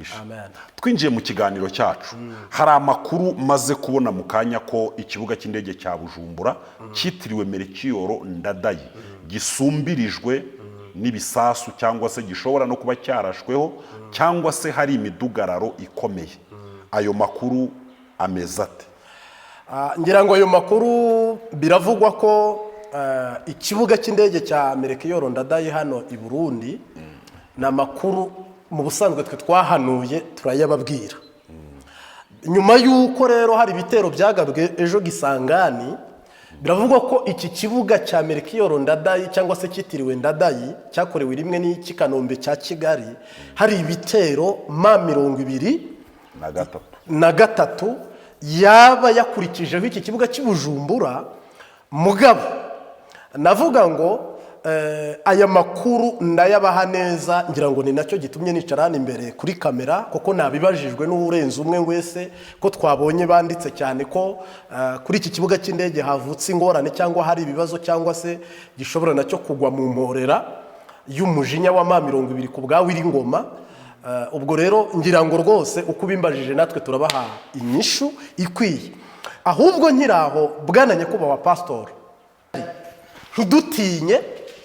umugisha. Amen. Twinjiye mu kiganiro cyacu, hari amakuru maze kubona mu kanya ko ikibuga cy'indege cya Bujumbura cyitiriwe Melchior Ndadaye gisumbirijwe n'ibisasu, cyangwa se gishobora no kuba cyarashweho, cyangwa se hari imidugararo ikomeye. Ayo makuru ameze ate? Ngira ngo ayo makuru, biravugwa ko ikibuga cy'indege cya Melchior Ndadaye hano i Burundi, ni amakuru mu busanzwe twe twahanuye turayababwira. Nyuma y'uko rero hari ibitero byagabwe ejo Gisangani, biravugwa ko iki kibuga cya Melchior Ndadaye, cyangwa se cyitiriwe Ndadaye, cyakorewe rimwe n'iki Kanombe cya Kigali, hari ibitero ma 23 na gatatu. Na gatatu yaba yakurikijeho iki kibuga cy'i Bujumbura. Mugabo navuga ngo aya makuru ndayabaha neza. Ngira ngo ni nacyo gitumye nicara hano imbere kuri kamera, kuko nabibajijwe n'urenze umwe wese ko twabonye banditse cyane ko kuri iki kibuga cy'indege havutse ingorane, cyangwa hari ibibazo, cyangwa se gishobora nacyo kugwa mu mporera y'umujinya wa ma 20 ku bwa Ngoma. Ubwo rero ngira ngo rwose uko ubimbajije, natwe turabaha inyishu ikwiye. Ahubwo nkiri aho, bwana nyakubahwa pasitori, ntidutinye,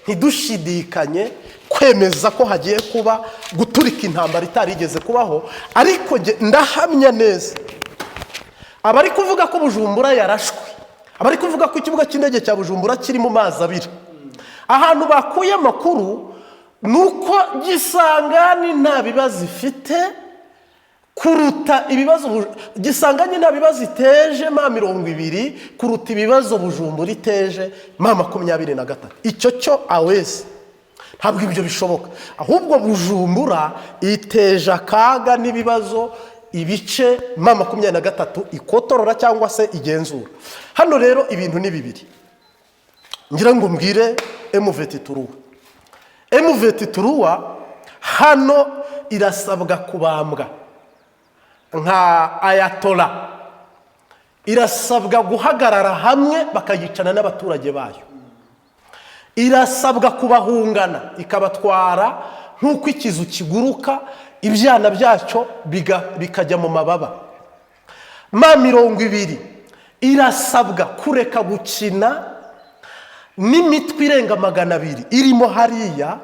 ntidushidikanye kwemeza ko hagiye kuba guturika intambara itarigeze kubaho. Ariko ndahamya neza, abari kuvuga ko Bujumbura yarashwe, abari kuvuga ko ikibuga cy'indege cya Bujumbura kiri mu mazi abiri, ahantu bakuye amakuru ni uko Gisangani nta bibazo ifite kuruta ibibazo Gisanganye nta bibazo iteje ma 20 kuruta ibibazo Bujumbura iteje ma 23. Icyo cyo awese ntabwo ibyo bishoboka. Ahubwo Bujumbura iteje akaga n'ibibazo ibice ma 23 ikotorora cyangwa se igenzura. Hano rero ibintu ni bibiri. Ngira ngo mbwire M23, M23 hano irasabwa kubambwa nka ayatola, irasabwa guhagarara hamwe bakayicana n'abaturage bayo, irasabwa kubahungana ikabatwara nk'uko ikizu kiguruka, ibyana byacyo bikajya mu mababa. Ma 20 irasabwa kureka gukina n'imitwe irenga 200 irimo hariya.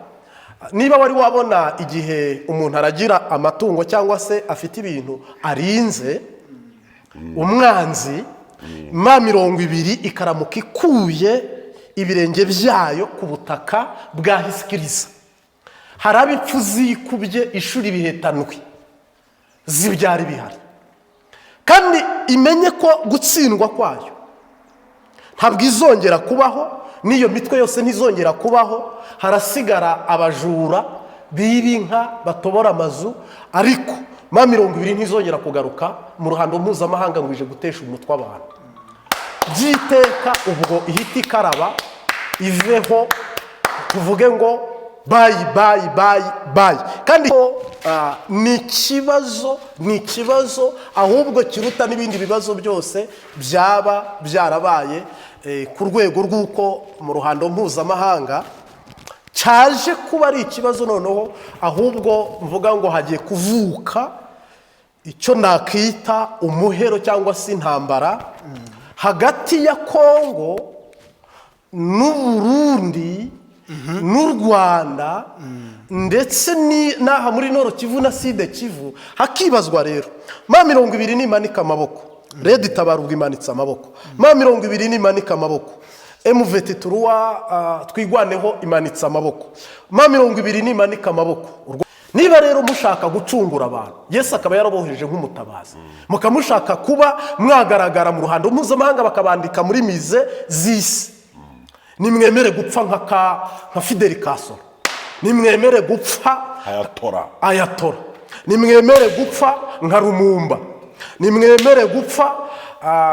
Niba wari wabona igihe umuntu aragira amatungo cyangwa se afite ibintu arinze umwanzi, ma 20 ikaramuka ikuye ibirenge byayo ku butaka bwa Hisikiriza, hari abipfu zikubye ishuri ibihetandwi z'ibyari bihari. Kandi imenye ko gutsindwa kwayo ntabwo izongera kubaho, n'iyo mitwe yose ntizongera kubaho. Harasigara abajura biba inka, batobora amazu, ariko ma 20 ntizongera kugaruka mu ruhando mpuzamahanga ngo ije gutesha umutwe abantu by'iteka. Ubwo ihita ikaraba iveho, tuvuge ngo bye bye bye bye. Kandi ni ikibazo, ni ikibazo ahubwo kiruta n'ibindi bibazo byose byaba byarabaye, ku rwego rw'uko mu ruhando mpuzamahanga cyaje kuba ari ikibazo. Noneho ahubwo mvuga ngo hagiye kuvuka icyo nakita umuhero cyangwa se intambara hagati ya Kongo n'Uburundi n'u Rwanda, ndetse n'aha muri Nord Kivu na Sud Kivu. Hakibazwa rero, ma 20 nimanika amaboko, RED Tabara ubwo imanitse amaboko, ma 20 nimanika amaboko, M23 Twigwaneho imanitse amaboko, ma 20 nimanika amaboko. Niba rero mushaka gucungura abantu, Yesu akaba yarabohereje nk'umutabazi, mukamushaka kuba mwagaragara mu ruhando mpuzamahanga, bakabandika muri musée z'isi, nimwemere gupfa nka Fidel Castro, nimwemere gupfa Ayatora. Ayatora. Nimwemere gupfa nka Lumumba, nimwemere gupfa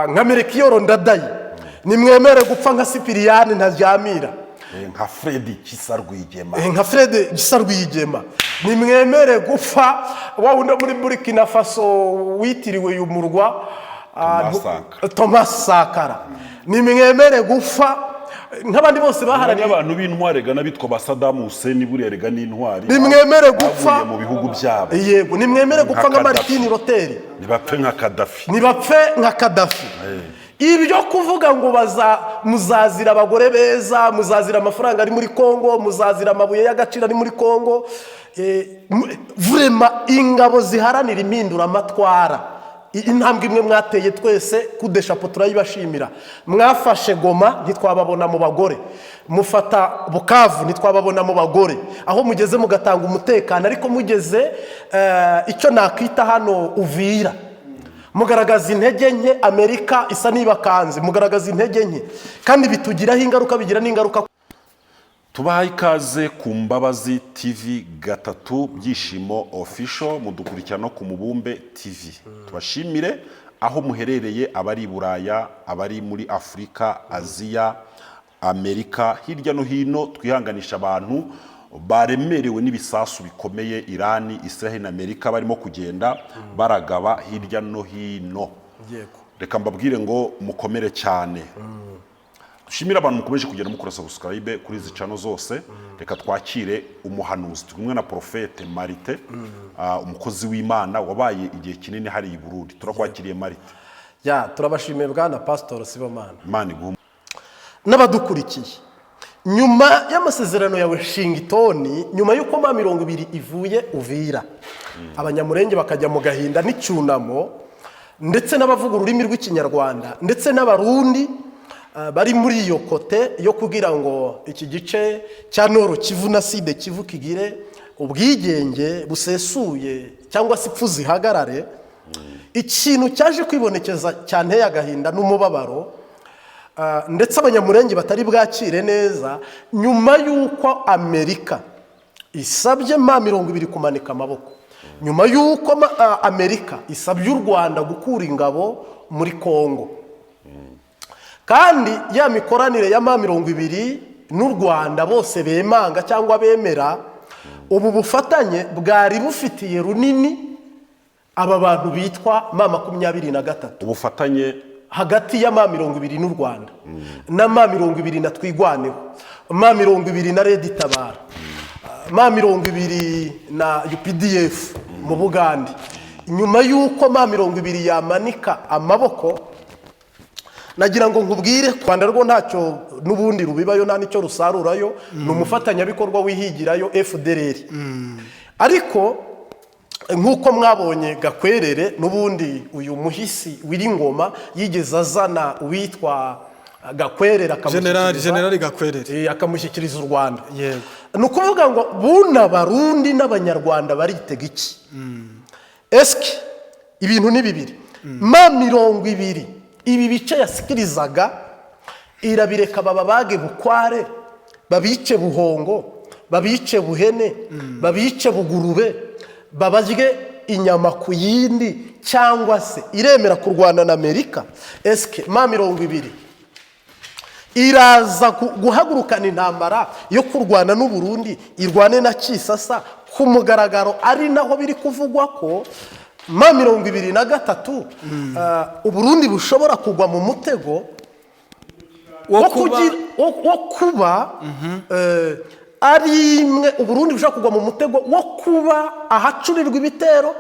nka Melchior Ndadaye, nimwemere gupfa nka Sipiriyani Ntaryamira, Nka Fred Gisa Rwigema. Nka Fred Gisa Rwigema. Nimwemere gupfa wa wundi wo muri Burkina Faso witiriwe uyu murwa, Thomas Sankara. Thomas Sankara. Nimwemere gupfa. Nk'abandi bose baharaniye N'abantu b'intwari rega, n'abitwa ba Saddam Hussein buriya rega n'intwari. Nimwemere gupfa. Baguye mu bihugu byabo. Yego, nimwemere gupfa nka Nka Gaddafi. Martin Luther. Ntibapfe nka Kadafi. Ntibapfe nka Kadafi. Ibyo kuvuga ngo baza muzazira abagore beza, muzazira amafaranga ari muri Kongo, muzazira amabuye y'agaciro ari muri Kongo, vraiment ingabo ziharanira impinduramatwara, intambwe imwe mwateye twese kudeshapo turayibashimira. Mwafashe Goma ntitwababona mu bagore, mufata Bukavu ntitwababona mu bagore, aho mugeze mugatanga umutekano. Ariko mugeze icyo nakwita hano Uvira, mugaragaza intege nke. Amerika isa n'ibakanze, mugaragaza intege nke kandi bitugiraho ingaruka, bigira n'ingaruka. Tubahaye ikaze ku Mbabazi TV gatatu, Byishimo Official, mudukurikira no ku Mubumbe TV. Tubashimire aho muherereye, abari i Buraya, abari muri Afurika, Aziya, Amerika, hirya no hino. Twihanganisha abantu baremerewe n'ibisasu bikomeye Irani, Israel na Amerika barimo kugenda baragaba hirya no hino. Reka mbabwire ngo mukomere cyane. Dushimire abantu mukomeje kugenda mukora subscribe kuri izi channel zose. Reka twakire umuhanuzi. Turi kumwe na Prophète Marite, umukozi w'Imana wabaye igihe kinini hari i Burundi. Turakwakiriye, Marite. Ya, turabashimiye bwana Pasitori Sibomana. Imana iguhe N'abadukurikiye, nyuma y'amasezerano ya Washington, nyuma y'uko M20 ivuye Uvira, Abanyamurenge bakajya mu gahinda n'icyunamo, ndetse n'abavuga ururimi rw'Ikinyarwanda, ndetse n'Abarundi bari muri iyo côté yo kugira ngo iki gice cya Nord Kivu na Sud Kivu kigire ubwigenge busesuye cyangwa se ipfu zihagarare, ikintu cyaje kwibonekeza cyanteye agahinda n'umubabaro, ndetse Abanyamurenge batari bwakire neza, nyuma y'uko Amerika isabye M20 kumanika amaboko, nyuma y'uko Amerika isabye u Rwanda gukura ingabo muri Kongo, kandi ya mikoranire ya M20 n'u Rwanda bose bemanga cyangwa bemera, ubu bufatanye bwari bufitiye runini aba bantu bitwa M23. Ubufatanye Hagati ya M20 n'u Rwanda na M20 na Twigwaneho, M20 na RED Tabara, M20 na UPDF mu Bugande, nyuma y'uko M20 yamanika amaboko, nagira ngo nkubwire, Rwanda rwo ntacyo n'ubundi rubibayo, nta n'icyo rusarurayo, ni umufatanyabikorwa wihigirayo FDLR. Ariko nk'uko mwabonye Gakwerere, n'ubundi uyu muhisi w'Ingoma yigeze azana uwitwa Gakwerere Generali Generali Gakwerere. Akamushyikiriza u Rwanda. Yego. Ni ukuvuga ngo buna Abarundi n'Abanyarwanda baritega iki? Esike ibintu ni bibiri: M20 ibi bice yasikirizaga irabireka bababage bukware, babice buhongo, babice buhene, babice bugurube, babarye inyama ku yindi, cyangwa se iremera kurwana na Amerika? Esike M20 iraza guhagurukana intambara yo kurwana n'u Burundi, irwane na Kisasa ku mugaragaro, ari naho biri kuvugwa ko M23, Uburundi bushobora kugwa mu mutego wo wo kuba wo kuba ari imwe, Uburundi bushobora kugwa mu mutego wo kuba ahacurirwa ibitero,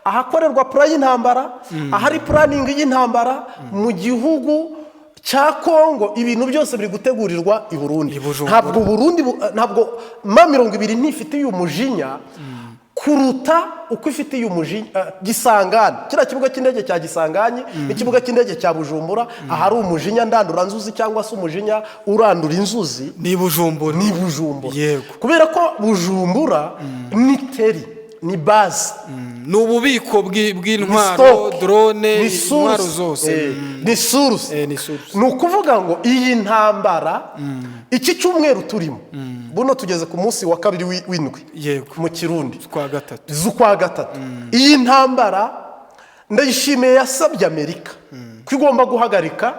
ahakorerwa plan y'intambara, ahari planning y'intambara mu gihugu cya Kongo. Ibintu byose biri gutegurirwa i Burundi. I Bujumbura. Ntabwo Burundi ntabwo M20 ntifitiye umujinya kuruta uko ifitiye umujinya Gisangani, kiriya kibuga cy'indege cya Gisangani n'ikibuga cy'indege cya Bujumbura. Ahari umujinya ndanduranzuzi cyangwa se umujinya urandura inzuzi Ni Bujumbura. Ni Bujumbura. Yego. Kubera ko Bujumbura ni terre, ni base. Ni ububiko bw'intwaro, Stock. drone, Ni intwaro source. zose. Ni source. Ni source. Ni ukuvuga ngo iyi ntambara, iki cyumweru turimo buno, tugeze ku munsi wa kabiri w'indwi Yego. mu Kirundi Kwa gatatu. z'ukwa gatatu. Iyi ntambara, Ndayishimiye yasabye Amerika ko igomba guhagarika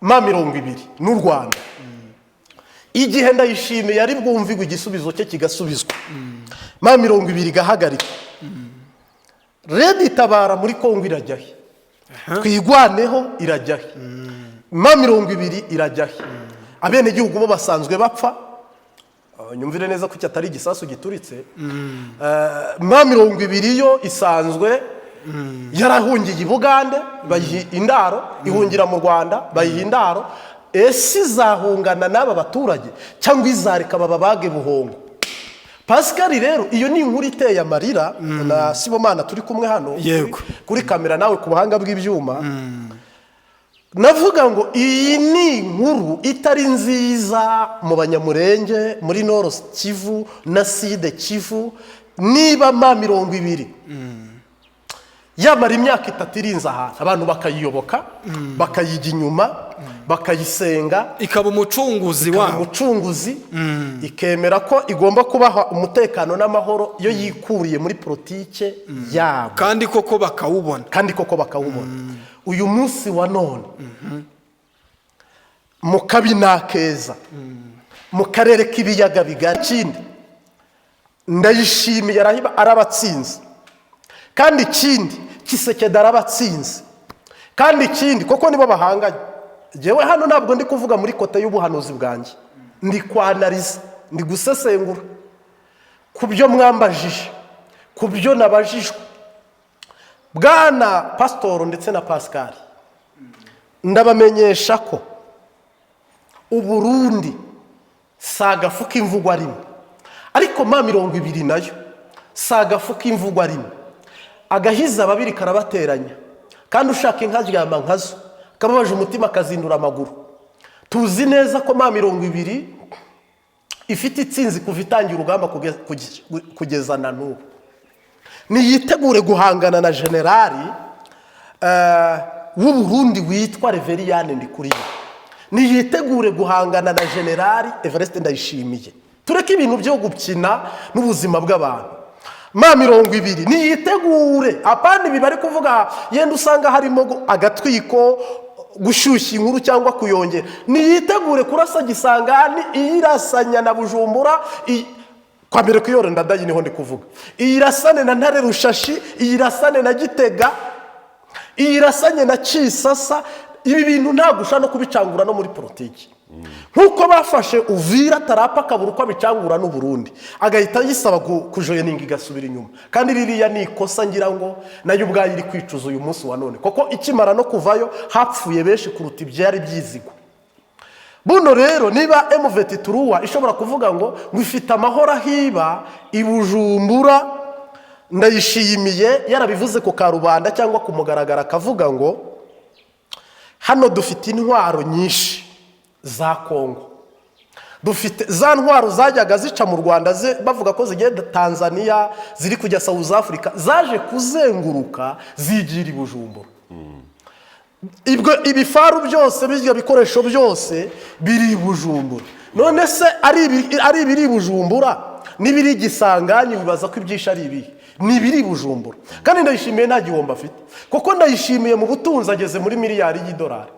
M20 n'u Rwanda. Igihe Ndayishimiye ari bwumvigwe, igisubizo cye kigasubizwa, M20 igahagarika, RED Tabara muri Kongo irajya he? Twigwaneho irajya he? M20 irajya he? Abenegihugu bo basanzwe bapfa. Nyumvire neza ko iki atari igisasu gituritse. M20 yo isanzwe yarahungiye i Bugande, bayiha indaro, ihungira mu Rwanda, bayiha indaro. Ese izahungana n'aba baturage cyangwa izareka bababage buhongo? Pascal, rero iyo ni inkuru iteye amarira na Sibomana turi kumwe hano kuri kamera, nawe ku buhanga bw'ibyuma. Navuga ngo iyi ni inkuru itari nziza mu Banyamurenge muri Nord Kivu na Sud Kivu. Niba M20 yamara imyaka 3 irinze ahantu, abantu bakayiyoboka, bakayijya inyuma, bakayisenga, ikaba umucunguzi ikaba wabo, umucunguzi, ikemera ko igomba kubaha umutekano n'amahoro iyo yikuriye muri politike yabo, kandi koko bakawubona, kandi koko bakawubona, uyu munsi wa none mu kabi n'akeza mu karere k'ibiyaga bigari, ikindi Ndayishimiye arahiba arabatsinze, kandi ikindi Tshisekedi arabatsinze, kandi ikindi koko nibo bahanganye. Njyewe hano ntabwo ndi kuvuga muri côté y'ubuhanuzi bwanjye, ndi kwanariza, ndi gusesengura ku byo mwambajije, ku byo nabajijwe. Bwana Pasitoro ndetse na Pascal, ndabamenyesha ko Uburundi si agafu k'imvugwa rimwe, ariko M20 nayo si agafu k'imvugwa rimwe. Agahiza babiri karabateranya, kandi ushaka inka aryama nkazo, kababaje umutima akazindura amaguru. Tuzi neza ko M20 ifite itsinzi kuva itangira urugamba kugeza na n'ubu. Niyitegure guhangana na generali w'Uburundi witwa Reveriyani Ndikuriye, niyitegure guhangana na generali Evariste Ndayishimiye. Tureke ibintu byo gukina n'ubuzima bw'abantu. M20 niyitegure, apana ibi bari kuvuga, yenda usanga harimo agatwiko, gushyushya inkuru cyangwa kuyongera. Niyitegure kurasa Gisangani, iyirasanya na Bujumbura, kwa mbere kuyora Ndadaye niho ndi kuvuga, iyirasane na Ntare Rushashi, iyirasane na Gitega, iyirasanye na Kisasa. Ibi bintu ntabwo ushobora no kubicangura no muri politiki, nk'uko bafashe Uvira, tarapa akabura uko abicangura n'Uburundi, agahita yisaba kujoyininga igasubira inyuma. Kandi ririya ni ikosa, ngira ngo nayo ubwayo iri kwicuza uyu munsi wa none, kuko ikimara no kuvayo hapfuye benshi kuruta ibyari byizigwa. Buno rero niba M23 ishobora kuvuga ngo ifite amahoro ahiba i Bujumbura, Ndayishimiye yarabivuze ku karubanda cyangwa ku mugaragaro, akavuga ngo hano dufite intwaro nyinshi za Kongo, dufite za ntwaro zajyaga zica mu Rwanda bavuga ko zigenda Tanzania, ziri kujya South Africa, zaje kuzenguruka zigira i Bujumbura. Ibwo ibifaru byose, birya bikoresho byose biri i Bujumbura. None se ari ibiri i Bujumbura n'ibiri i Gisangani, bibaza ko ibyinshi ari ibihe? Ni ibiri i Bujumbura. Kandi Ndayishimiye nta gihombo afite, kuko Ndayishimiye mu butunzi ageze muri miliyari y'idolari.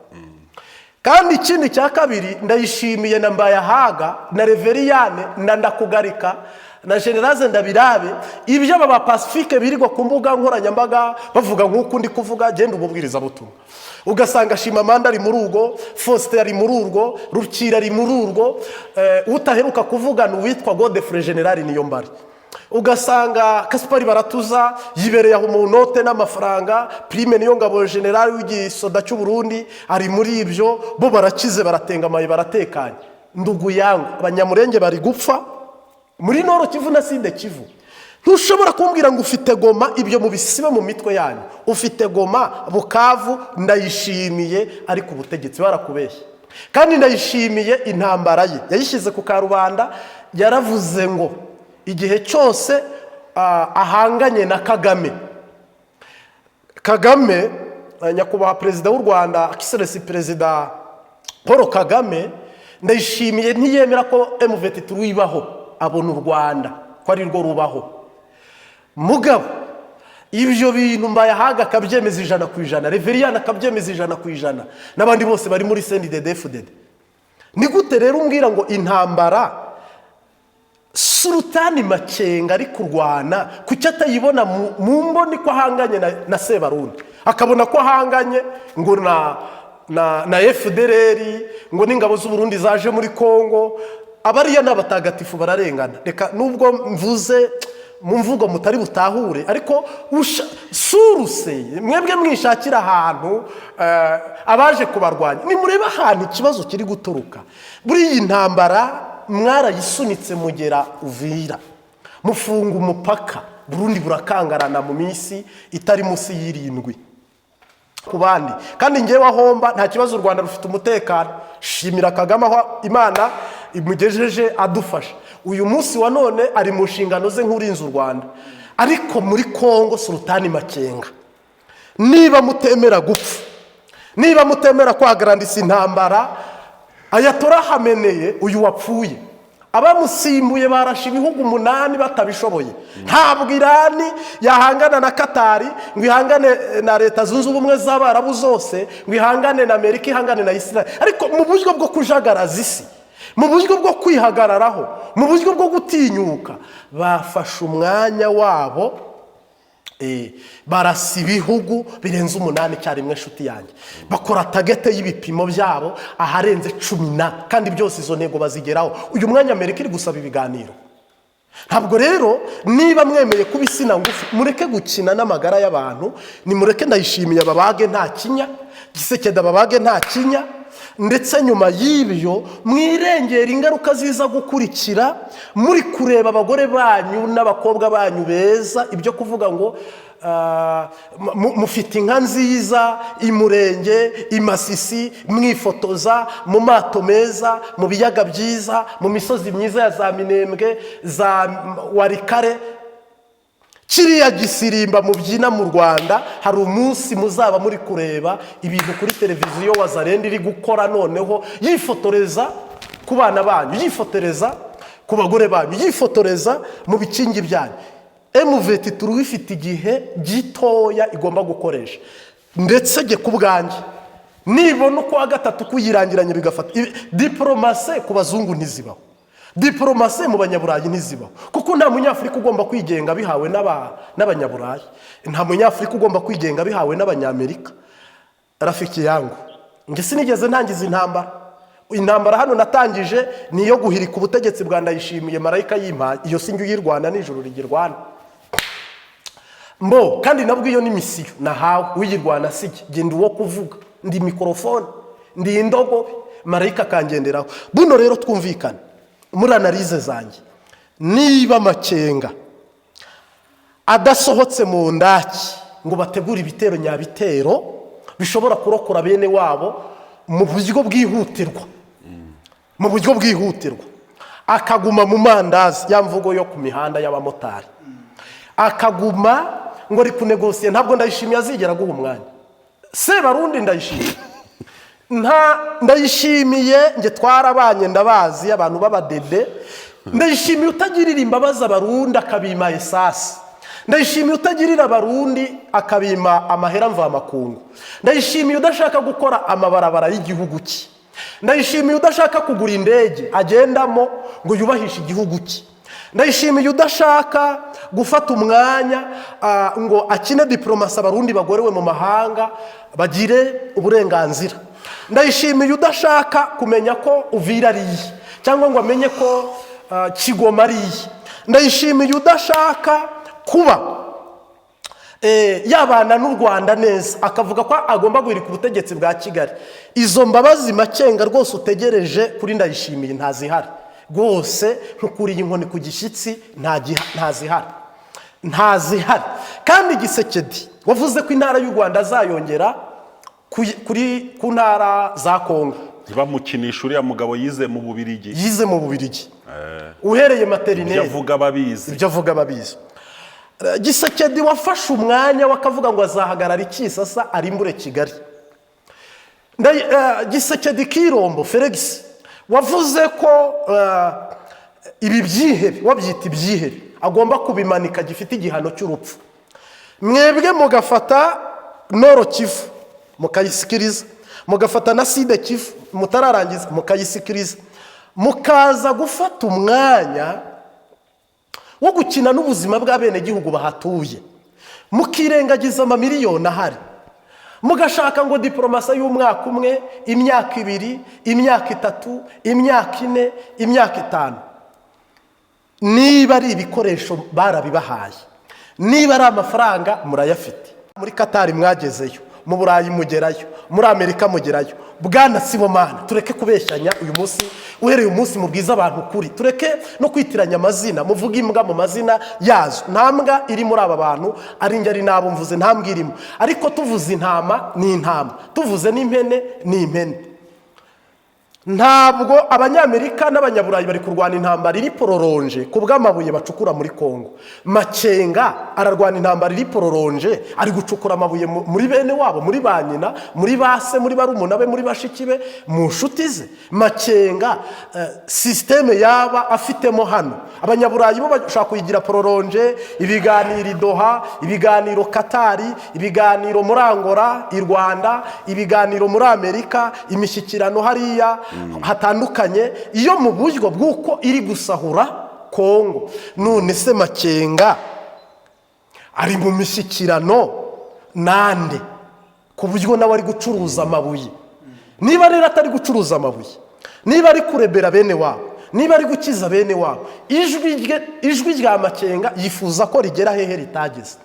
Kandi ikindi cya kabiri, Ndayishimiye na Mbayahaga na Reveriyane na Ndakugarika na Generale Ndabirabe, ibyo aba ba Pacifique birirwa ku mbuga nkoranyambaga bavuga nk'uko undi kuvuga genda umubwirizabutumwa, ugasanga Shimamanda ari muri urwo, Faustin ari muri urwo, Rukira ari muri urwo, utaheruka kuvugana uwitwa Godefroid Generali Niyombare, ugasanga Kasipari Baratuza yibereye aho mu note n'amafaranga, Prime niyo ngabo generali w'igisoda cy'u Burundi ari muri ibyo. Bo barakize, baratengamaye, baratekanye. Ndugu yangu, Abanyamurenge bari gupfa muri Nord Kivu na Sud Kivu. Ntushobora kumbwira ngo ufite Goma, ibyo mubisibe mu mitwe yanyu. Ufite Goma, Bukavu, Ndayishimiye ari ku butegetsi, barakubeshye. Kandi Ndayishimiye intambara ye yayishyize ku karubanda, yaravuze ngo igihe cyose ahanganye na Kagame, Kagame nyakubahwa perezida w'u Rwanda, Excellency Perezida Paul Kagame, Ndayishimiye ntiyemera ko M23 ibaho, abona u Rwanda ko ari rwo rubaho. Mugabo ibyo bintu Mbayahaga akabyemeza 100%, Reveriyani akabyemeza 100%, n'abandi bose bari muri CNDD-FDD. Ni gute rero umbwira ngo intambara Sultani Makenga ari kurwana, kuki atayibona mu mboni ko ahanganye na Sebarundi, akabona ko ahanganye ngo na na FDLR, ngo n'ingabo z'u Burundi zaje muri Kongo. Abariya ni abatagatifu, bararengana. Reka nubwo mvuze mu mvugo mutari butahure, ariko suruse mwebwe mwishakira ahantu abaje kubarwanya. Nimurebe ahantu ikibazo kiri guturuka. Buriya iyi ntambara mwarayisunitse mugera Uvira, mufunga umupaka, Burundi burakangarana mu minsi itari munsi y'irindwi ku bandi. Kandi ngewe ahomba nta kibazo, u Rwanda rufite umutekano. Shimira Kagame aho Imana imugejeje adufasha. Uyu munsi wa none ari mu nshingano ze nk'urinze u Rwanda. Ariko muri Kongo, Sultani Makenga, niba mutemera gupfa, niba mutemera kwagarandisa intambara, Ayatollah hameneye uyu wapfuye, abamusimbuye barashe ibihugu umunani batabishoboye. Ntabwo Irani yahangana na Katari, ngo ihangane na Leta Zunze Ubumwe z'Abarabu zose, ngo ihangane na Amerika, ihangane na Israel. Ariko mu buryo bwo kujagaraza isi, mu buryo bwo kwihagararaho, mu buryo bwo gutinyuka, bafashe umwanya wabo, barasa ibihugu birenze umunani icyarimwe. Inshuti yanjye, bakora target y'ibipimo byabo aharenze cumi na, kandi byose izo ntego bazigeraho. Uyu mwanya Amerika iri gusaba ibiganiro. Ntabwo rero niba mwemeye kuba insina ngufi, mureke gukina n'amagara y'abantu. Nimureke Ndayishimiye babage nta kinya, Gisekeda babage nta kinya. Ndetse nyuma y'ibyo mwirengera ingaruka ziza gukurikira muri kureba abagore banyu n'abakobwa banyu beza. Ibyo kuvuga ngo mufite inka nziza i Murenge, i Masisi, mwifotoza mu mato meza, mu biyaga byiza, mu misozi myiza ya za Minembwe, za Warikare, kiriya gisirimba mubyina mu Rwanda, hari umunsi muzaba muri kureba ibintu kuri televiziyo Wazalendo iri gukora, noneho yifotoreza ku bana banyu, yifotoreza ku bagore banyu, yifotoreza mu bikingi byanyu. M23 ifite igihe gitoya igomba gukoresha. Ndetse jye ku bwanjye nibona ukwa gatatu kuyirangiranye bigafata. Diplomatie ku bazungu ntizibaho, diplomatie mu Banyaburayi ntizibaho, kuko nta Munyafurika ugomba kwigenga bihawe n'Abanyaburayi, nta Munyafurika ugomba kwigenga bihawe n'Abanyamerika. Rafiki yangu, njye sinigeze ntangiza intambara. Intambara hano natangije ni iyo guhirika ubutegetsi bwa Ndayishimiye, marayika yimpaye. Iyo sinjye uyirwana, nijoro rigirwana mbo. Kandi nabwo iyo ni mission nahawe, uyirwana sijye genda uwo kuvuga, ndi microphone, ndi indogobe, marayika akangenderaho. Buno rero twumvikane muri analyse zanjye: niba Makenga adasohotse mu ndaki ngo bategure ibitero nyabitero bishobora kurokora bene wabo mu buryo bwihutirwa, mu buryo bwihutirwa, akaguma mu mandazi, ya mvugo yo ku mihanda y'abamotari, akaguma ngo ari kunegosiye, ntabwo Ndayishimiye azigera aguha umwanya. Sebarundi Ndayishimiye, nta Ndayishimiye nge twarabanye, ndabazi abantu b'abadede. Ndayishimiye utagirira imbabazi Abarundi akabima esasi, Ndayishimiye utagirira Abarundi akabima amahera mvamakungu, Ndayishimiye udashaka gukora amabarabara y'igihugu cye, Ndayishimiye udashaka kugura indege agendamo ngo yubahishe igihugu cye, Ndayishimiye udashaka gufata umwanya ngo akine diplomatie Abarundi bagorewe mu mahanga bagire uburenganzira, Ndayishimiye udashaka kumenya ko Uvira ari iye cyangwa ngo amenye ko Kigoma ari iye, Ndayishimiye udashaka kuba yabana n'u Rwanda neza, akavuga ko agomba guhirika ubutegetsi bwa Kigali, izo mbabazi Makenga rwose utegereje kuri Ndayishimiye ntazihari rwose. Nkukuriye inkoni ku gishyitsi, ntazihari, ntazihari. Kandi Gisekedi wavuze ko intara y'u Rwanda azayongera ku ntara za Kongo. Ntibamukinishe, uriya mugabo yize mu Bubirigi. Yize mu Bubirigi uhereye Ibyo maternelle. avuga babizi. Ibyo avuga babizi. Gisekedi wafashe umwanya we akavuga ngo azahagarara ikisasa arimbure Kigali. Gisekedi Kirombo Felix wavuze ko ibi byihebe, wabyita ibyihebe, agomba kubimanika gifite igihano cy'urupfu, mwebwe mugafata Nord Kivu mukayisikiriza, mugafata na Sud Kivu mutararangiza mukayisikiriza, mukaza gufata umwanya wo gukina n'ubuzima bw'abenegihugu bahatuye, mukirengagiza amamiliyoni ahari. Mugashaka ngo diplomatie y'umwaka umwe, imyaka 2, imyaka 3, imyaka 4, imyaka 5. Niba ari ibikoresho barabibahaye, niba ari amafaranga murayafite. Muri Katari mwagezeyo, mu Burayi mugerayo, muri Amerika mugerayo. Bwana Sibomana, tureke kubeshyanya uyu munsi. Uhereye umunsi mubwiza abantu ukuri, tureke no kwitiranya amazina. Muvuge imbwa mu mazina yazo. Nta mbwa iri muri aba bantu, ari njye ari n'abo mvuze, nta mbwa irimo. Ariko tuvuze intama ni intama, tuvuze n'impene ni impene. Ntabwo Abanyamerika n'Abanyaburayi bari kurwana intambara iri prolongée ku bw'amabuye bacukura muri Kongo. Makenga ararwana intambara iri prolongée, ari gucukura amabuye muri bene wabo, muri ba nyina, muri ba se, muri barumuna be, muri bashiki be, mu nshuti ze. Makenga système yaba afitemo hano, Abanyaburayi bo bashobora kuyigira prolongée: ibiganiro i Doha, ibiganiro Katari, ibiganiro muri Angola, i Rwanda, ibiganiro muri Amerika, imishyikirano hariya hatandukanye, iyo mu buryo bw'uko iri gusahura Kongo. None se Makenga ari mu mishyikirano nande ku buryo nawe ari gucuruza amabuye? Niba rero atari gucuruza amabuye, niba ari kurebera bene wabo, niba ari gukiza bene wabo, ijwi rya Makenga yifuza ko rigera hehe ritageze?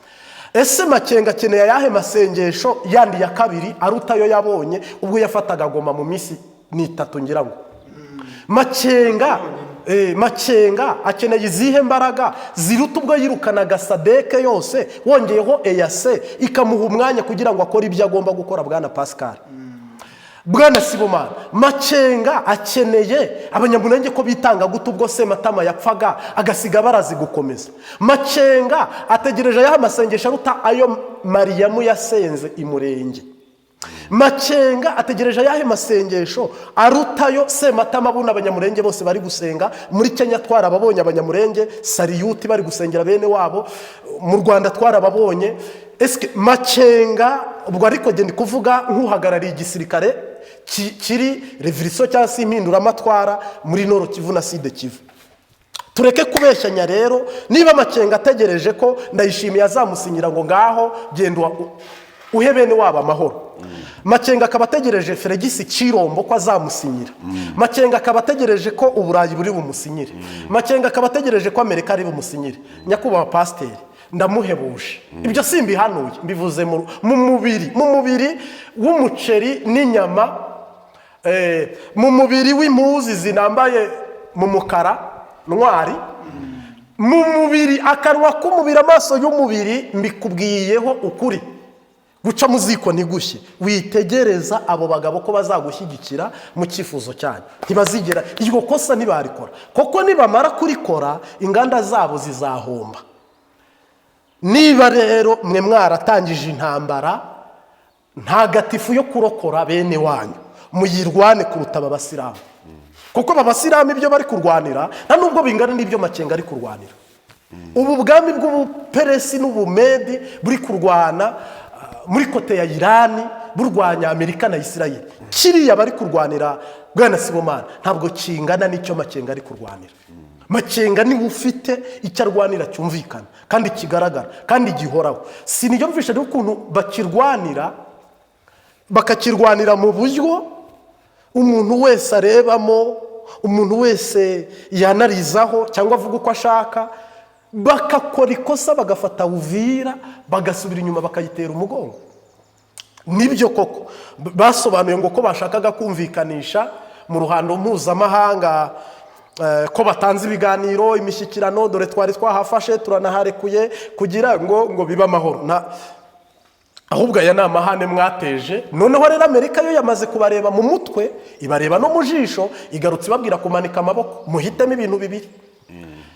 Ese Makenga akeneye ayahe masengesho yandi ya kabiri aruta ayo yabonye ubwo yafataga Goma mu minsi ni 3? Ngira ngo Makenga akeneye izihe mbaraga ziruta ubwo yirukanaga SADC yose, wongeyeho EAC ikamuha umwanya kugira ngo akore ibyo agomba gukora? Bwana Pascal, Bwana Sibomana, Makenga akeneye Abanyamulenge ko bitanga gute ubwo Sematama yapfaga agasiga barazi gukomeza? Makenga ategereje ayaha amasengesho aruta ayo Mariyamu yasenze imurenge? Makenga ategereje ayahe masengesho arutayo Sematama buno Abanyamurenge bose bari gusenga? Muri Kenya twarababonye, Abanyamurenge sariyuti bari gusengera bene wabo. Mu Rwanda twarababonye. Ese Makenga ubwo, ariko genda kuvuga nk'uhagarariye igisirikare kiri révolution cyangwa se impinduramatwara muri Nord Kivu na Sud Kivu, tureke kubeshyanya rero. Niba Makenga ategereje ko Ndayishimiye azamusinyira ngo ngaho genda uhe bene wabo amahoro, Makenga akaba ategereje Félix Tshilombo ko azamusinyira, Makenga akaba ategereje ko Uburayi buri bumusinyire, Makenga akaba ategereje ko Amerika ari bumusinyire, nyakubahwa pasiteri, ndamuhebuje. Ibyo simbihanuye, mbivuze mu mubiri w'umuceri n'inyama, mu mubiri w'impuzu zinambaye mu mukara ntwari, mu mubiri, akanwa k'umubiri, amaso y'umubiri, mbikubwiyeho ukuri. Guca mu ziko ntigushye. Witegereza abo bagabo ko bazagushyigikira mu cyifuzo cyanyu, ntibazigera. Iryo kosa ntibarikora, kuko nibamara kurikora inganda zabo zizahomba. Niba rero mwe mwaratangije intambara ntagatifu yo kurokora bene wanyu, muyirwane kuruta aba basilamu, kuko aba basilamu ibyo bari kurwanira nta nubwo bingana n'ibyo Makenga ari kurwanira. Ubu bwami bw'Ubuperesi n'Ubumedi buri kurwana muri côté ya Irani, burwanya Amerika na Isirayeli, kiriya bari kurwanira, Bwana Sibomana, ntabwo kingana n'icyo Makenga ari kurwanira. Makenga niwe ufite icyo arwanira cyumvikana kandi kigaragara kandi gihoraho. Siniyumvisha rero ukuntu bakirwanira, bakakirwanira mu buryo umuntu wese arebamo, umuntu wese yanarizaho cyangwa avuga uko ashaka, bagakora ikosa bagafata Uvira, bagasubira inyuma bakayitera umugongo. Nibyo koko basobanuye ngo ko bashakaga kumvikanisha mu ruhando mpuzamahanga ko batanze ibiganiro, imishyikirano, dore twari twahafashe turanaharekuye kugira ngo bibe amahoro. Ahubwo aya ni amahane mwateje. Noneho rero Amerika yo yamaze kubareba mu mutwe, ibareba no mu jisho, igarutse ibabwira kumanika amaboko, muhitemo ibintu bibiri.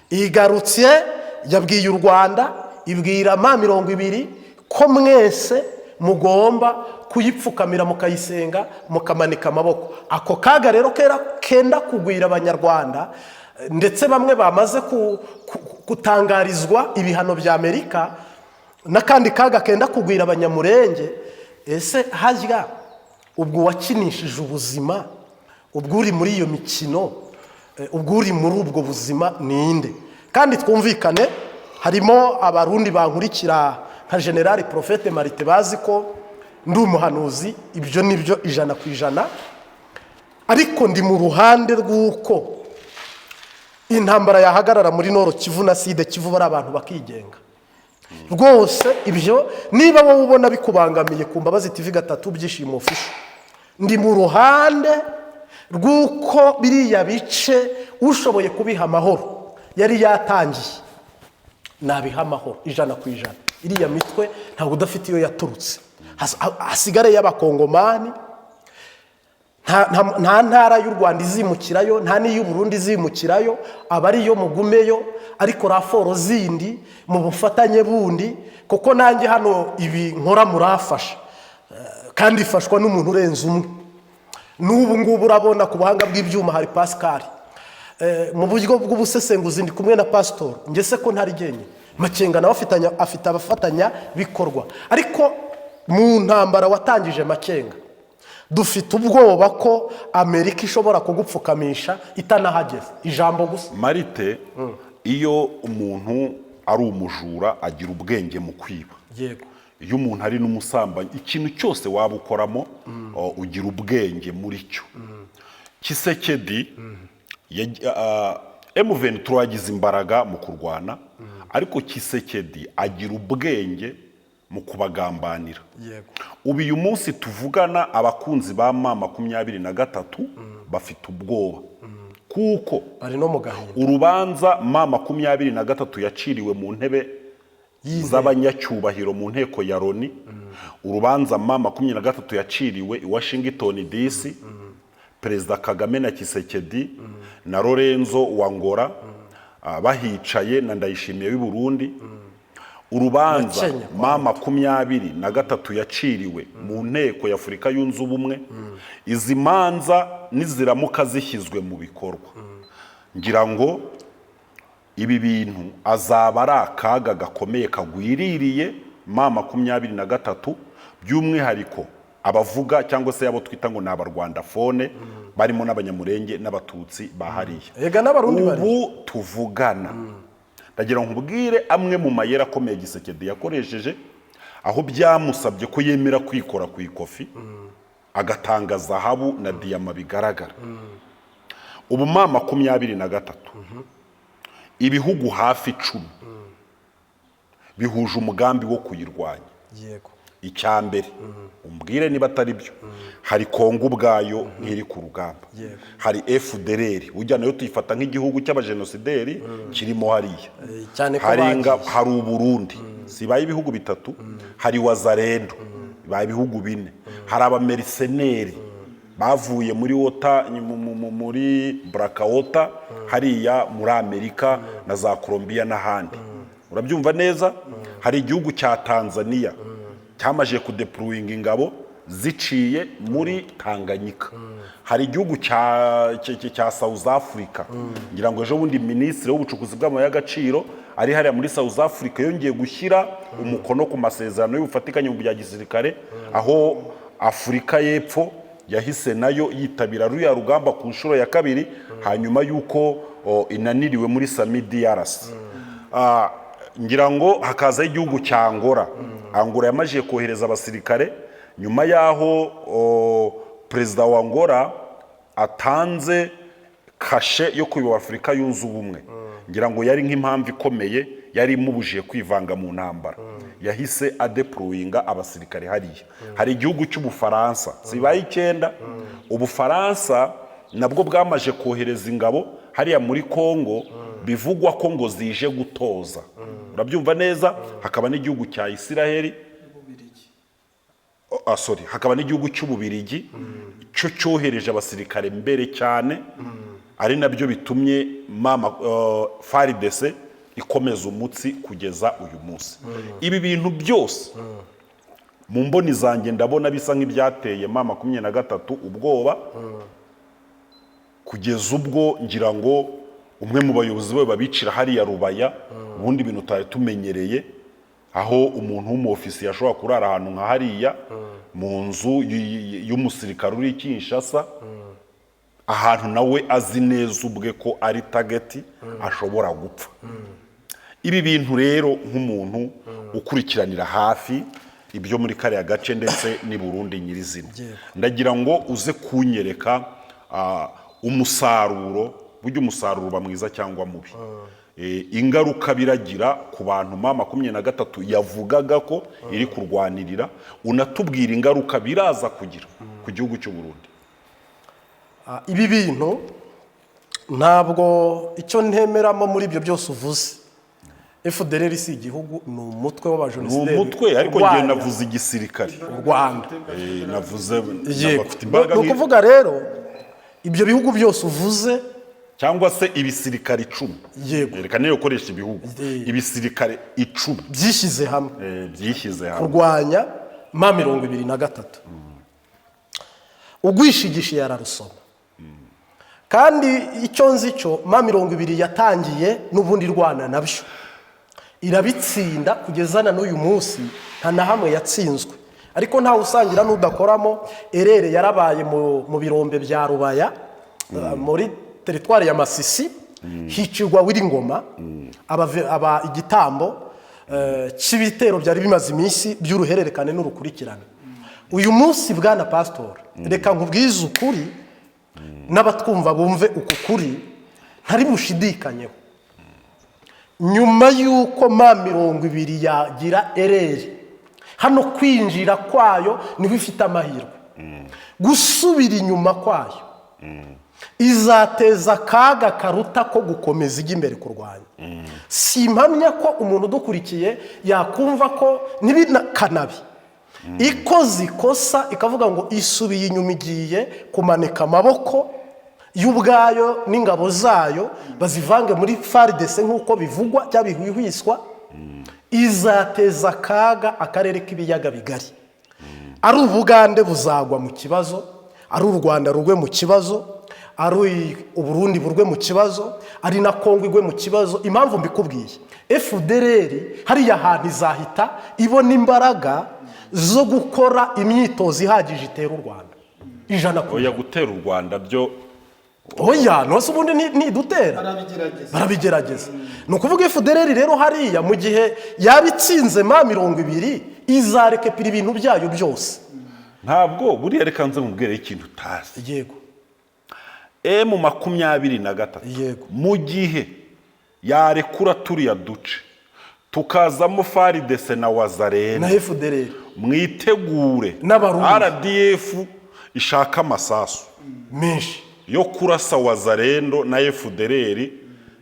Igarutse yabwiye u Rwanda, ibwira M20 ko mwese mugomba kuyipfukamira, mukayisenga, mukamanika amaboko. Ako kaga rero kera kenda kugwira Abanyarwanda, ndetse bamwe bamaze gutangarizwa ibihano bya Amerika, n'akandi kaga kenda kugwira Abanyamurenge. Ese harya ubwo wakinishije ubuzima, ubwo uri muri iyo mikino, ubwo uri muri ubwo buzima ninde? Kandi twumvikane, harimo Abarundi bankurikira nka Général Prophète Marite, bazi ko Ndi umuhanuzi, ibyo ni byo 100%, ariko ndi mu ruhande rw'uko intambara yahagarara muri Nord Kivu na Sud Kivu, bari abantu bakigenga rwose. Ibyo niba wowe ubona bikubangamiye, ku Mbabazi TV gatatu, Byishimo Official, ndi mu ruhande rw'uko biriya bice ushoboye kubiha amahoro yari yatangiye nabiha amahoro 100%. Iriya mitwe ntabwo udafite iyo yaturutse. Hasigare y'Abakongomani. Nta ntara y'u Rwanda izimukirayo, nta n'iy'u Burundi izimukirayo, aba ariyo mugumeyo, ariko raporo zindi mu bufatanye bundi, kuko nanjye hano ibi nkora murafasha. Kandi ifashwa n'umuntu urenze umwe. N'ubu ngubu urabona ku buhanga bw'ibyuma hari Pascal. Mu buryo bw'ubusesenguzi ndi kumwe na pasitori. Njye se ko ntari jyenyine? Makenga nawe afite abafatanya bikorwa, ariko mu ntambara watangije, Makenga, dufite ubwoba ko Amerika ishobora kugupfukamisha itanahageze, ijambo gusa. Marite, iyo umuntu ari umujura agira ubwenge mu kwiba. Iyo umuntu ari n'umusambanyi, ikintu cyose waba ukoramo ugira ubwenge muri cyo. Tshisekedi M23 yagize imbaraga mu kurwana, ariko Tshisekedi agira ubwenge mu kubagambanira. Ubu uyu munsi tuvugana, abakunzi ba M23 bafite ubwoba kuko bari no mu gahinda. Urubanza M23 yaciriwe mu ntebe z'abanyacyubahiro mu nteko ya Loni, urubanza M23 yaciriwe i Washington DC, Perezida Kagame na Tshisekedi na Lorenzo wa Angola bahicaye na Ndayishimiye w'i Burundi, urubanza Na Kenya. M23 yaciriwe mu nteko ya Afurika Yunze Ubumwe, izi manza niziramuka zishyizwe mu bikorwa, ngira ngo ibi bintu azaba ari akaga gakomeye kagwiririye M23, by'umwihariko abavuga cyangwa se abo twita ngo ni Abarwandafone, barimo n'Abanyamurenge n'Abatutsi bahariye. Ega n'Abarundi bari. Ubu tuvugana, ndagira ngo nkubwire amwe mu mayeri akomeye Tshisekedi yakoresheje, aho byamusabye ko yemera kwikora ku ikofi agatanga zahabu na diyama bigaragara. Ubu M23, ibihugu hafi 10 bihuje umugambi wo kuyirwanya. Icya mbere, umbwire niba atari byo, hari Kongo ubwayo nk'iri ku rugamba. Hari FDLR, ujya nayo tuyifata nk'igihugu cy'abajenosideri kirimo hariya. Cyane ko hari bagiye. Hari Uburundi, sibaye ibihugu bitatu. Hari Wazalendo, bibaye ibihugu bine. Hari abamercenary bavuye muri wota muri Blackwater hariya muri Amerika na za Colombia n'ahandi, urabyumva neza. Hari igihugu cya Tanzania cyamaze kudeployinga ingabo ziciye muri Tanganyika. Hari igihugu cya South Africa. Ngira ngo ejo bundi minisitiri w'ubucukuzi bw'amabuye y'agaciro ari hariya muri South Africa, yongeye gushyira umukono ku masezerano y'ubufatikanye mu bya gisirikare, aho Afurika y'Epfo yahise nayo yitabira ruriya rugamba ku nshuro ya kabiri hanyuma y'uko inaniriwe muri SAMIDRC. Ngira ngo hakazaho igihugu cya Angola. Angola yamajije kohereza abasirikare nyuma y'aho perezida wa Angola atanze kashe yo kuyobora Afurika Yunze Ubumwe. Ngira ngo yari nk'impamvu ikomeye yari imubujije kwivanga mu ntambara, yahise adeployinga abasirikare hariya. Hari igihugu cy'Ubufaransa, zibaye icyenda. Ubufaransa nabwo bwamaje kohereza ingabo hariya muri Kongo, bivugwa ko ngo zije gutoza, urabyumva neza. Hakaba n'igihugu cya Isiraheli. Sorry, hakaba n'igihugu cy'Ububirigi cyo cyohereje abasirikare mbere cyane, ari nabyo bitumye mama FARDC ikomeza umutsi kugeza uyu munsi. Ibi bintu byose mu mboni zanjye ndabona bisa nk'ibyateye M23 ubwoba, kugeza ubwo ngira ngo umwe mu bayobozi be babicira hariya Rubaya. Ubundi ibintu tutari tumenyereye, aho umuntu w'umufisiye ashobora kurara ahantu nka hariya mu nzu y'umusirikare uri i Kinshasa, ahantu nawe azi neza ubwe ko ari target, ashobora gupfa. Ibi bintu rero, nk'umuntu ukurikiranira hafi Ibyo muri kariya gace ndetse n'i Burundi nyirizina, ndagira ngo uze kunyereka umusaruro. Burya umusaruro uba mwiza cyangwa mubi. Ingaruka biragira ku bantu M23 yavugaga ko iri kurwanirira, unatubwira ingaruka biraza kugira ku gihugu cy'u Burundi. Ibi bintu ntabwo icyo ntemeramo muri ibyo byose uvuze. FDLR si igihugu, ni umutwe Ni w'abajenosideri umutwe, ariko njye urwanya navuze igisirikare. U Rwanda. Navuze bafite imbaraga Ni ukuvuga rero ibyo bihugu byose uvuze cyangwa se ibisirikare 10. Reka niyo ukoresha ibihugu, ibisirikare 10 byishyize hamwe byishyize hamwe kurwanya M23. Ugwishigishiye ararusoma. Kandi icyo nzi cyo, M20 yatangiye n'ubundi rwana nabyo irabitsinda kugeza na n'uyu munsi, nta na hamwe yatsinzwe. Ariko ntawe usangira n'udakoramo. Erere yarabaye mu birombe bya Rubaya, muri teritwari ya Masisi, hicirwa Wiringoma, aba igitambo cy'ibitero byari bimaze iminsi by'uruhererekane n'urukurikirane. Uyu munsi, bwana pasitori, reka nkubwize ukuri n'abatwumva bumve uku kuri ntari bushidikanyeho. Nyuma y'uko M20 yagira erreur hano, kwinjira kwayo niho ifite amahirwe, gusubira inyuma kwayo izateza akaga karuta ko gukomeza ijya imbere kurwanya. Si impamya ko umuntu udukurikiye yakumva ko kanabi ikoze ikosa ikavuga ngo isubiye inyuma, igiye kumanika amaboko y'ubwayo n'ingabo zayo bazivange muri FARDC nk'uko bivugwa cyangwa bihwihwiswa, izateza akaga akarere k'ibiyaga bigari. Ari Ubugande buzagwa mu kibazo, ari u Rwanda rugwe mu kibazo, ari Uburundi burwe mu kibazo, ari na Kongo igwe mu kibazo. Impamvu mbikubwiye, FDLR hariya hantu izahita ibona imbaraga zo gukora imyitozo ihagije itera u Rwanda 100%. Oya, gutera u Rwanda byo Oya, ntose ubundi nidutera. Barabigerageza. Barabigerageza. Ni ukuvuga FDLR rero hariya, mu gihe yaba itsinze M20, izarekepera ibintu byayo byose. Ntabwo buriya, reka nze mubwire ikintu utazi. M23 mu gihe yarekura turiya duce tukazamo FARDC na Wazalendo na FDLR mwitegure n'Abarundi. RDF ishaka amasasu menshi yo kurasa Wazalendo na FDLR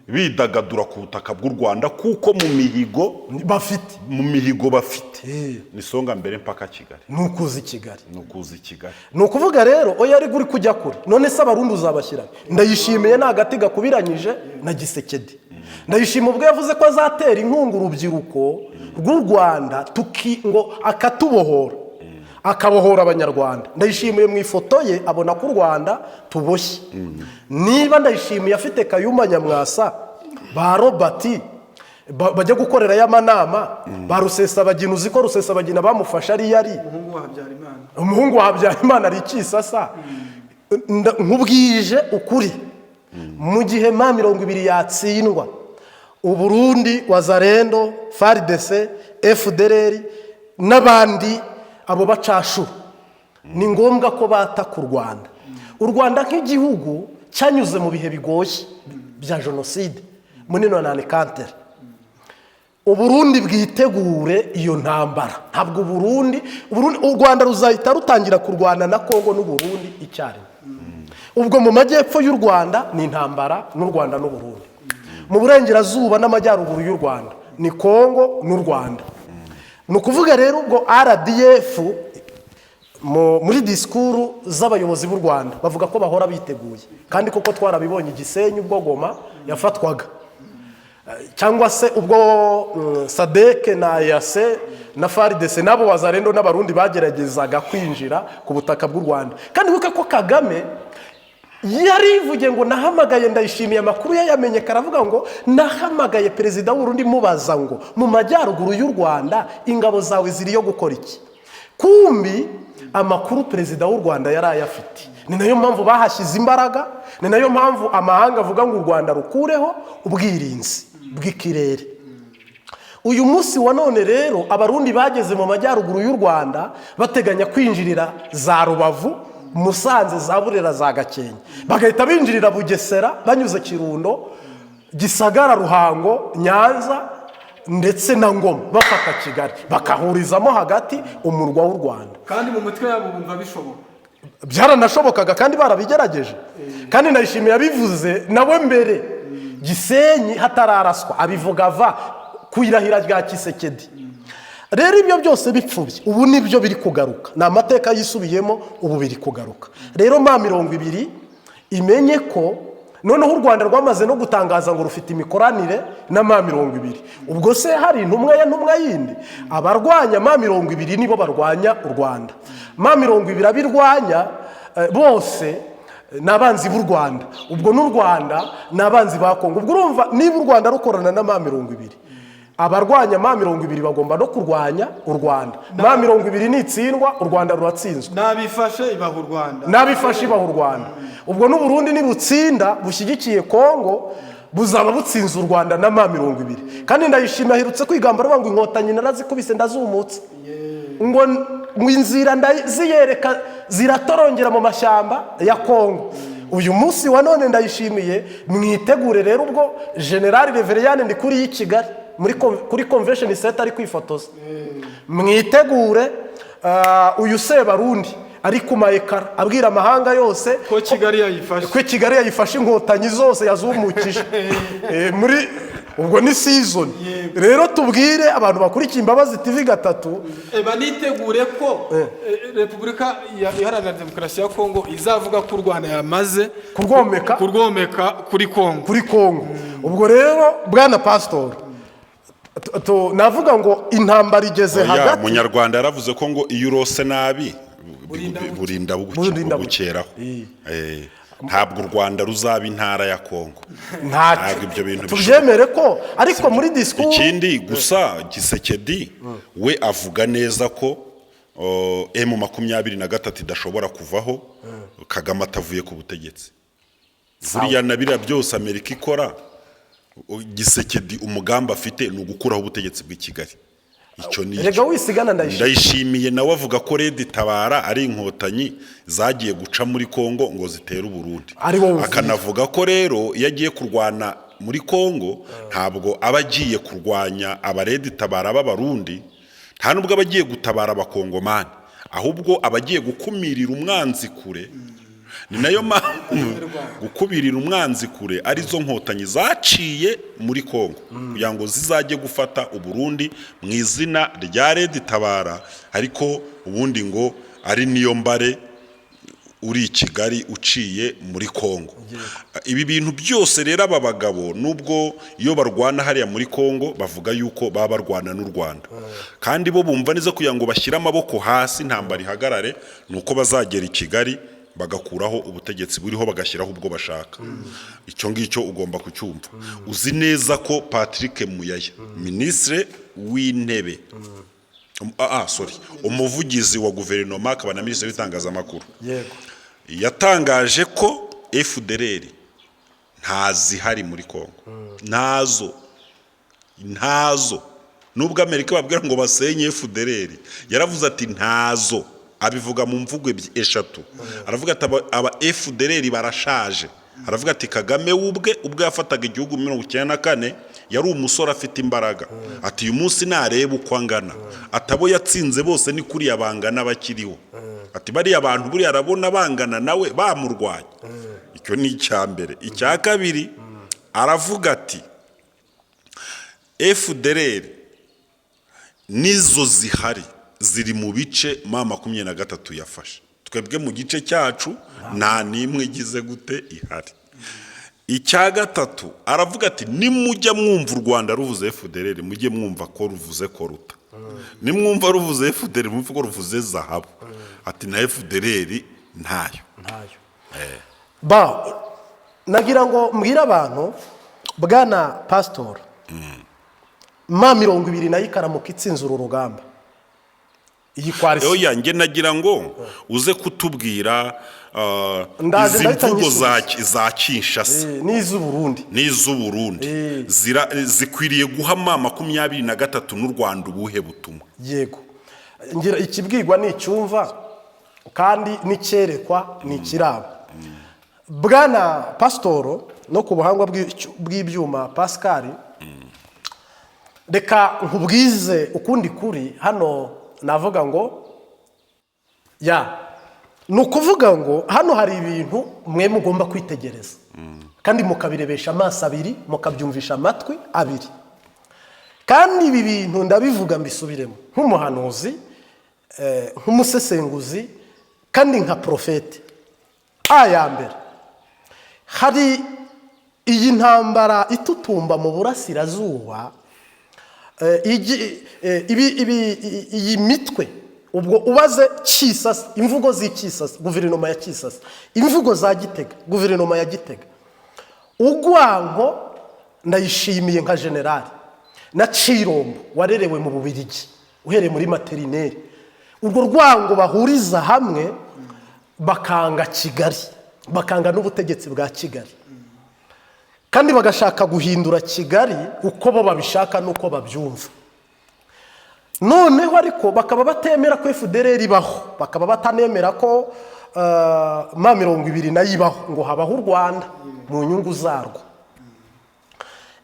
bidagadura ku butaka bw'u Rwanda, kuko mu mihigo bafite mu mihigo bafite ni songa mbere mpaka Kigali. Ni ukuza i Kigali. Ni ukuza i Kigali. Ni ukuvuga rero, oya, ariko uri kujya kure. None se Abarundi uzabashyira? Ndayishimiye ni agati gakubiranyije na Gisekedi. Ndayishimiye ubwo yavuze ko azatera inkunga urubyiruko rw'u Rwanda tuki ngo akatubohora, akabohora Abanyarwanda. Ndayishimiye mu ifoto ye abona ko u Rwanda tuboshye. Niba Ndayishimiye afite Kayumba Nyamwasa, ba Robert bajya gukorerayo amanama, ba Rusesabagina, uzi ko Rusesabagina bamufashe ariyo ari umuhungu wa Habyarimana. Umuhungu wa Habyarimana ari Ikisasa. Nkubwije ukuri, mu gihe M20 yatsindwa, Uburundi, Wazalendo, FARDC, FDLR n'abandi abo bacashuru, ni ngombwa ko bata ku Rwanda. U Rwanda nk'igihugu cyanyuze mu bihe bigoye bya jenoside muri nonante-quatre, Uburundi bwitegure iyo ntambara. Ntabwo Uburundi, u Rwanda ruzahita rutangira kurwana na Kongo n'Uburundi icyarimwe. Ubwo mu majyepfo y'u Rwanda ni intambara n'u Rwanda n'Uburundi, mu burengerazuba n'amajyaruguru y'u Rwanda ni Kongo n'u Rwanda. Ni ukuvuga rero ubwo RDF muri disikuru z'abayobozi b'u Rwanda bavuga ko bahora biteguye, kandi koko twarabibonye Igisenyi ubwo Goma yafatwaga, cyangwa se ubwo SADC na EAC na FARDC n'abo Wazalendo n'Abarundi bageragezaga kwinjira ku butaka bw'u Rwanda. Kandi wibuke ko Kagame yarivugiye ngo nahamagaye Ndayishimiye, amakuru yayamenye, karavuga ngo nahamagaye perezida w'Urundi mubaza ngo mu majyaruguru y'u Rwanda ingabo zawe ziriyo gukora iki? Kumbi amakuru perezida w'u Rwanda yari ayafite. Ni nayo mpamvu bahashyize imbaraga, ni nayo mpamvu amahanga avuga ngo u Rwanda rukureho ubwirinzi bw'ikirere. Uyu munsi wa none rero, Abarundi bageze mu majyaruguru y'u Rwanda, bateganya kwinjirira za Rubavu, Musanze, za Burera, za Gakenke, bagahita binjirira Bugesera banyuze Kirundo, Gisagara, Ruhango, Nyanza ndetse na Ngoma, bafata Kigali, bakahurizamo hagati umurwa w'u Rwanda. Kandi mu mitwe yabo bumva bishoboka. Byaranashobokaga kandi barabigerageje, kandi Ndayishimiye yabivuze nawe mbere Gisenyi hatararaswa, abivuga ava ku irahira rya Tshisekedi. Rero ibyo byose bipfubye, ubu nibyo biri kugaruka, ni amateka yisubiyemo, ubu biri kugaruka. Rero M20 imenye ko noneho u Rwanda rwamaze no gutangaza ngo rufite imikoranire na M20. Ubwo se hari intumwa ya ntumwa yindi? Abarwanya M20 nibo barwanya u Rwanda. M20 abirwanya bose ni abanzi b'u Rwanda, ubwo n'u Rwanda ni abanzi ba Kongo. Ubwo urumva, niba u Rwanda rukorana na M20, abarwanya M20 bagomba no kurwanya u Rwanda. M20 nitsindwa, u Rwanda ruratsinzwe. Nabifashe ibaha u Rwanda. N'abifashe ibaha u Rwanda. Ubwo n'Uburundi nibutsinda bushyigikiye Kongo, buzaba butsinze u Rwanda na M20. Kandi Ndayishimiye aherutse kwigamba aravuga ngo Inkotanyi narazikubise, ndazumutse, ngo inzira ndaziyereka, ziratorongera mu mashyamba ya Kongo. Uyu munsi wa none, Ndayishimiye, mwitegure rero. Ubwo General Reveriyani ndi kuri y'i Kigali muri kuri Convention Center ari kwifotoza, mwitegure. Uyu Sebarundi ari ku ma écran abwira amahanga yose ko Kigali yayifashe. Ko Kigali yayifashe, Inkotanyi zose yazumukije. Muri ubwo ni season. Rero tubwire abantu bakurikiye Imbabazi TV gatatu. Banitegure ko Repubulika Iharanira Demokarasi ya Kongo izavuga ko u Rwanda yamaze kurwomeka. Kurwomeka kuri Kongo. Kuri Kongo. Ubwo rero bwana pasitori, navuga ngo intambara igeze Oya, hagati. Munyarwanda yaravuze ko ngo iyo urose nabi burinda Burinda bucya. bugukeraho. Ntabwo u Rwanda ruzaba intara ya Kongo. Ntacyo. Ntabwo ibyo bintu. Tubyemere ko, ariko muri discours Ikindi gusa, Tshisekedi we avuga neza ko M23 idashobora kuvaho Kagame atavuye ku butegetsi. Buriya na biriya byose Amerika ikora, Tshisekedi umugambi afite ni ugukuraho ubutegetsi bw'i Kigali. Icyo ni Erega icyo. wisigana Ndayishimiye. Ndayishimiye nawe avuga ko Red Tabara ari Inkotanyi zagiye guca muri Kongo ngo zitere Uburundi. Ari wowe uvuye. Akanavuga ko rero iyo agiye kurwana muri Kongo, ntabwo aba agiye kurwanya aba Red Tabara b'Abarundi, nta nubwo aba agiye gutabara Abakongomani, ahubwo aba agiye gukumirira umwanzi kure. Ni nayo mpamvu gukubirira umwanzi kure arizo Nkotanyi zaciye muri Kongo kugira ngo zizajye gufata Uburundi mu izina rya Red Tabara, ariko ubundi ngo ari niyo mbare uri i Kigali uciye muri Kongo. Ibi bintu byose rero, aba bagabo nubwo iyo barwana hariya muri Kongo bavuga yuko baba barwana n'u Rwanda, kandi bo bumva neza kugira ngo bashyire amaboko hasi intambara ihagarare ni uko bazagera i Kigali bagakuraho ubutegetsi buriho, bagashyiraho ubwo bashaka. Icyo ngicyo ugomba kucyumva. Uzi neza ko Patrick Muyaya, Minisitiri w'Intebe, sorry, umuvugizi wa guverinoma akaba na minisitiri w'itangazamakuru, yatangaje ko FDLR ntazihari muri Kongo, ntazo, ntazo. Nubwo Amerika babwira ngo basenye FDLR, yaravuze ati ntazo. Abivuga mu mvugo eshatu. Aravuga ati aba FDLR barashaje. Aravuga ati Kagame we ubwe, ubwo yafataga igihugu 94, yari umusore afite imbaraga. Ati uyu munsi nareba uko angana. Ati abo yatsinze bose ni kuriya bangana bakiriho. Ati bariya bantu buriya arabona bangana nawe bamurwanya. Icyo ni icya mbere. Icya kabiri, aravuga ati FDLR nizo zihari ziri mu bice M23 yafashe, twebwe mu gice cyacu nta n'imwe igize gute ihari. Icya gatatu, aravuga ati nimujya mwumva u Rwanda ruvuze FDLR, mujye mwumva ko ruvuze koruta, nimwumva ruvuze FDLR, mwumve ko ruvuze zahabu. Ati na FDLR ntayo. Ntayo. Ba nagira ngo mbwire abantu, bwana pasitori, M20 nayo ikaramuka itsinze uru rugamba. Iyi coalition. Oya, njye nagira ngo uze kutubwira Ndaje izi ndahita mvugo nyisubiza. za Kinshasa N'iz'Uburundi. n'iz'Uburundi zikwiriye guha M23 n'u Rwanda ubuhe butumwa? Yego, ngira ikibwirwa ni icyumva kandi n'icyerekwa ni ikiraba. Bwana Pasitoro, no ku buhanga bw'ibyuma Pascal, reka nkubwize ukundi kuri hano. Navuga ngo ya ni ukuvuga ngo hano hari ibintu mwe mugomba kwitegereza kandi mukabirebesha amaso abiri, mukabyumvisha amatwi abiri. Kandi ibi bintu ndabivuga mbisubiremo nk'umuhanuzi, nk'umusesenguzi kandi nka porofete. Aya mbere, hari iyi ntambara itutumba mu burasirazuba, iyi mitwe, ubwo ubaze Kisasa, imvugo z'Ikisasa, guverinoma ya Kisasa, imvugo za Gitega, guverinoma ya Gitega, ugwanko Ndayishimiye nka generali na Cirombo warerewe mu Bubirigi uhereye muri maternelle, urwo rwango bahuriza hamwe bakanga Kigali, bakanga n'ubutegetsi bwa Kigali, kandi bagashaka guhindura Kigali uko bo babishaka n'uko babyumva. Noneho ariko bakaba batemera ko FDLR ibaho, bakaba batanemera ko M20 nayo ibaho, ngo habaho u Rwanda mu nyungu zarwo.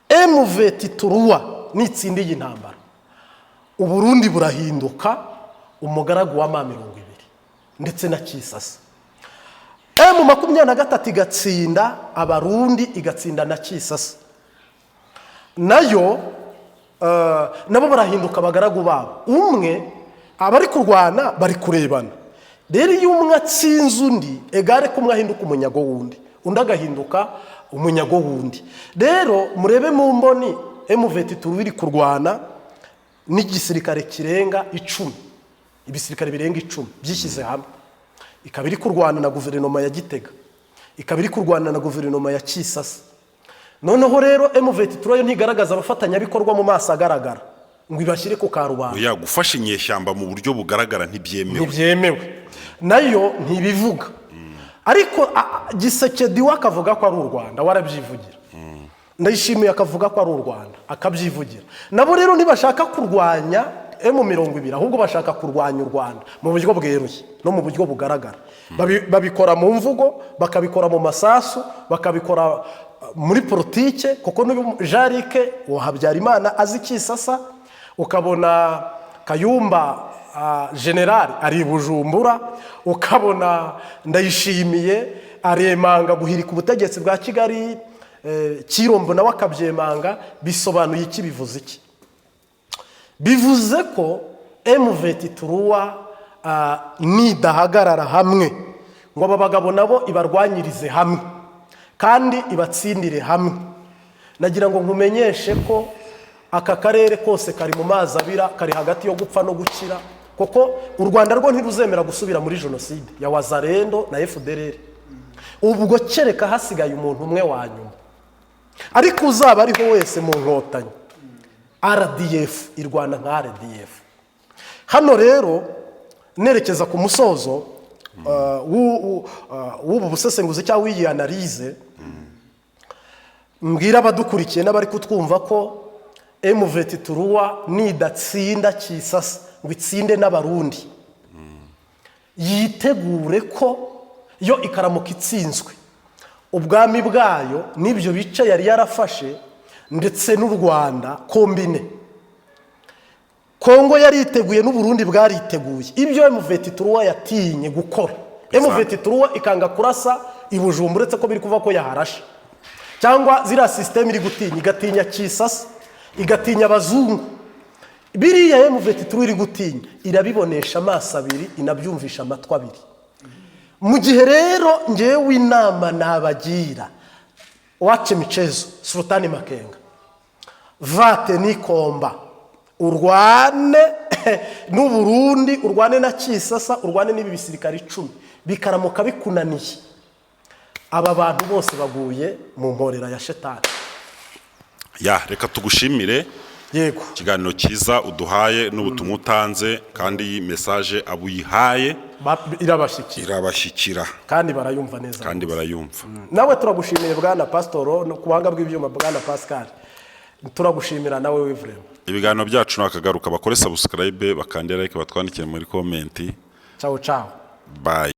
M23 nitsinda iyi ntambara, Uburundi burahinduka umugaragu wa M20 ndetse na Kisasa. M23 igatsinda Abarundi, igatsinda na Kisasa nayo, nabo barahinduka abagaragu babo. Umwe abari kurwana bari kurebana. Rero iyo umwe atsinze undi, egare ko umwe ahinduka umunyago w'undi, undi agahinduka umunyago w'undi. Rero murebe mu mboni, M23 iri kurwana n'igisirikare kirenga 10, ibisirikare birenga 10 byishyize hamwe, ikaba iri kurwana na guverinoma ya Gitega, ikaba iri kurwana na guverinoma ya Kisasa. Noneho rero M23 yo ntigaragaza abafatanyabikorwa mu maso agaragara ngo ibashyire ku karubanda. Oya, gufasha inyeshyamba mu buryo bugaragara ntibyemewe. Ntibyemewe, nayo ntibivuga. Ariko Gisekedi we akavuga ko ari u Rwanda, warabyivugira. Ndayishimiye akavuga ko ari u Rwanda, akabyivugira. Nabo rero ntibashaka kurwanya M20, ahubwo bashaka kurwanya u Rwanda mu buryo bweruye no mu buryo bugaragara. Babikora mu mvugo, bakabikora mu masasu, bakabikora muri politike, kuko n'ubu Jarike wa Habyarimana azi Kisasa, ukabona Kayumba general ari i Bujumbura, ukabona Ndayishimiye aremanga guhirika ubutegetsi bwa Kigali, Kirombo nawe akabyemanga. Bisobanuye iki? Bivuze iki? Bivuze ko M23 nidahagarara hamwe ngo aba bagabo nabo ibarwanyirize hamwe kandi ibatsindire hamwe, nagira ngo nkumenyeshe ko aka karere kose kari mu mazi abira, kari hagati yo gupfa no gukira, kuko u Rwanda rwo ntiruzemera gusubira muri jenoside ya Wazalendo na FDLR. Ubwo kereka hasigaye umuntu umwe wa nyuma, ariko uzaba ariho wese mu Nkotanyi, RDF irwana nka RDF. Hano rero nerekeza ku musozo w'ubu busesenguzi cyangwa w'iyi analyse, mbwira abadukurikiye n'abari kutwumva ko M23 nidatsinda Kisasa ngo itsinde n'Abarundi, yitegure ko yo ikaramuka itsinzwe, ubwami bwayo n'ibyo bice yari yarafashe ndetse n'u Rwanda combine, Kongo yariteguye n'Uburundi bwariteguye. Ibyo M23 yatinye gukora, M23 ikanga kurasa i Bujumbura, uretse ko biri kuva ko yaharashe, cyangwa ziriya système iri gutinya, igatinya Kisasa, igatinya abazungu, biriya M23 iri gutinya irabibonesha amaso abiri, inabyumvisha amatwi abiri. Mu gihe rero ngewe inama nabagira, wace michezo, Sultani Makenga, vate nikomba, urwane n'Uburundi, urwane na Kisasa, urwane n'ibi bisirikare 10, bikaramuka bikunaniye, aba bantu bose baguye mu mporera ya shetani. Ya, reka tugushimire. Yego. Ikiganiro cyiza uduhaye n'ubutumwa utanze, kandi iyi message abo uyihaye irabashyikira. Irabashyikira. Kandi barayumva neza. Kandi barayumva. Nawe turagushimiye, bwana pasitoro, no ku buhanga bw'ibyuma bwana Pascal, turagushimira nawe wivurema. Ibiganiro byacu nakagaruka. Bakore subscribe, bakande like, batwandikire muri comment. Ciao ciao. Bye.